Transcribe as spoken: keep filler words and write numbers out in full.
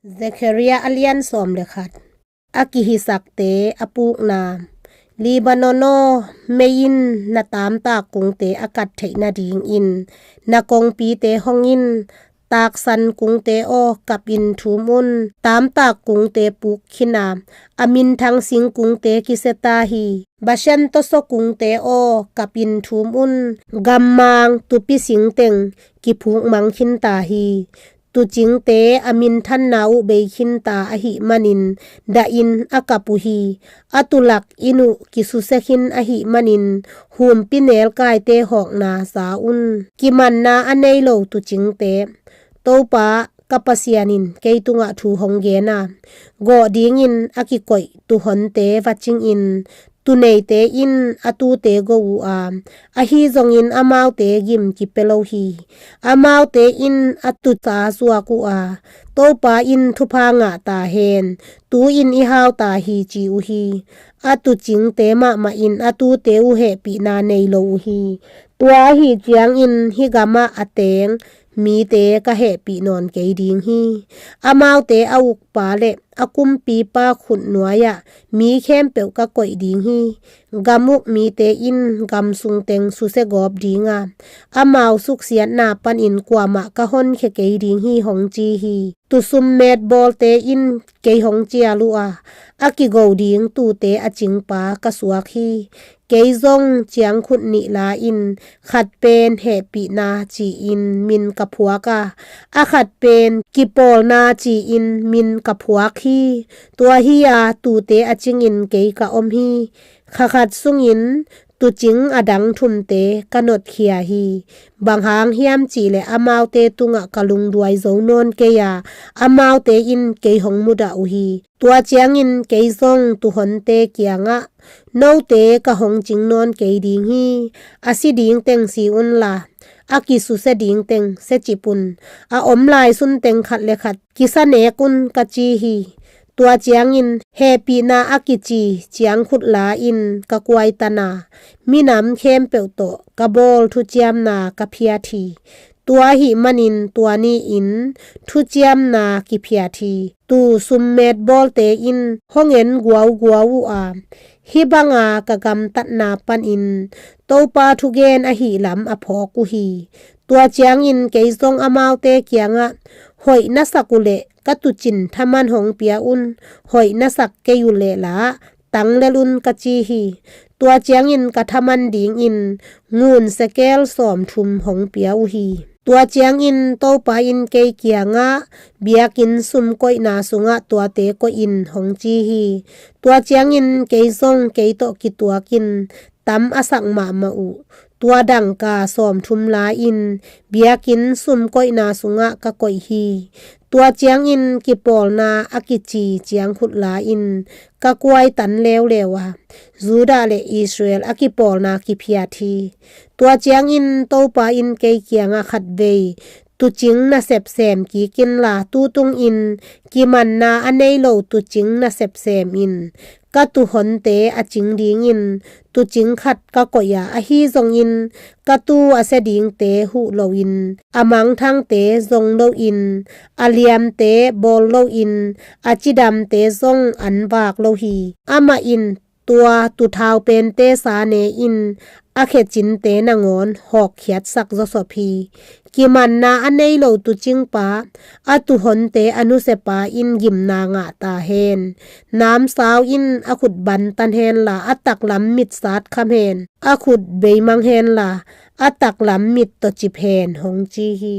Zekhariah a lian sawm le khat. A kihisakte a pukna. Lebanon aw, mei in na taamtak kungte a kat theih nadingin na kongpite hong in. Taaksan kungte aw, kap in thum un. Taamtak kungte puk khin a, a minthang sing kungte kisia ta hi. Bashan tawsaw kungte aw, kap in thum un. Gammang tupi sing teng kiphuk mang khin ta hi. Tuucingte a minthanna uh bei khin ta ahih manin dahin a kap uh hi. A tuulak inn uh kisusia khin ahih manin humpinelkaite hawkna za un. Kimanna a nei lo tuucingte. Topa ka Pasian in kei tungah thu hong gen a, gawh dingin a kikoih tuuhonte va cingin, tuuneite in a tuute go uh a, ahi zongin amaute gim kipia lo hi. Amaute in a tuusa zuak uh a, Topa in thupha ngah ta hen, tu-in i hau ta hi, ci uh hi. A tuucingte mahmah in a tuute uh hehpihna nei lo uh hi. Tua ahih ciangin hih gamah a teng mite ka hehpih nawn kei ding hi. Amaute a ukpa le a kumpipa khut nuai-ah mi khempeuh ka koih ding hi. Gam uk mite in gam sung teng susia gawp ding a, amau suksiatna panin kuamah ka honkhia kei ding hi, hong ci hi. Tuu summet bawlte in kei hong cial uh a, a kigo ding tuute a cingpa ka suak hi. Kei zong ciangkhut nih la-in, khat pen hehpihna ci-in min ka phuak a, a khat pen kipawlna ci-in min ka phuak hi. Tua hi-a tuute a cingin kei ka om hi. Kha khat sungin tuucing a dang thumte ka notkhia hi. Bang hang hiam cihleh amaute tungah ka lungduai zo nawn kei a, amaute in kei hong mudah uh hi. Tua ciangin kei zong tuuhonte kiangah, note ka hong cing nawn kei ding hi. A si ding teng si unla, a kisusia ding teng siacip un. A om lai sun teng khat le khat kisa nek un, ka ci hi. Tua ciangin hehpihna a kici ciangkhut la-in ka kuaitan a, minam khempeuh tawh ka bawl thuciamna ka phiat hi. Tua ahih manin tua ni-in thuciamna kiphiat hi. Tuu summet bawlte in hong en guauguau uh a, hih banga ka gamtatna panin Topa thugen ahih lam a phawk uh hi. Tua ciangin kei zong amaute kiangah, hoih na sak uhleh ka tuucin thaman hong pia un. Hoih na sak kei uhleh la, tanglel un, ka ci hi. Tua ciangin ka thaman dingin ngun sekel sawmthum hong pia uh hi. Tua ciangin Topa in kei kiangah, biakinn sum koihna sungah tuate koih in, hong ci hi. Tua ciangin kei zong kei tawh kituakin tam a sak mahmah uh tua dangka sawmthum la-in biakinn sum koihna sungah ka koih hi. Tua ciangin kipawlna a kici ciangkhut la-in ka kuaitan leuleu a, Judah le Israel a kipawlna kiphiat hi. Tua ciangin Topa in kei kiangah, khatvei tuucing nasep sem kik inla, tu tungin kimanna a nei lo tuucing nasep sem in. Ka tuuhonte a cing dingin tuucing khat ka koih a, ahi zongin ka tuu a sia dingte huh loin, a mangthangte zong loin, a liamte bawl loin, a cidamte zong an vak lo hi. Amah in tua tuuthau pente sa ne-in a khecinte nangawn hawkkhiatsak zawsop hi. Kimanna a nei lo tuucingpa, a tuuhonte a nusiapa in gimna ngah ta hen. Namsau in a khut bantan henla, a taklam mit satkham hen. A khut beimang henla, a taklam mit tawcip hen, hong ci hi.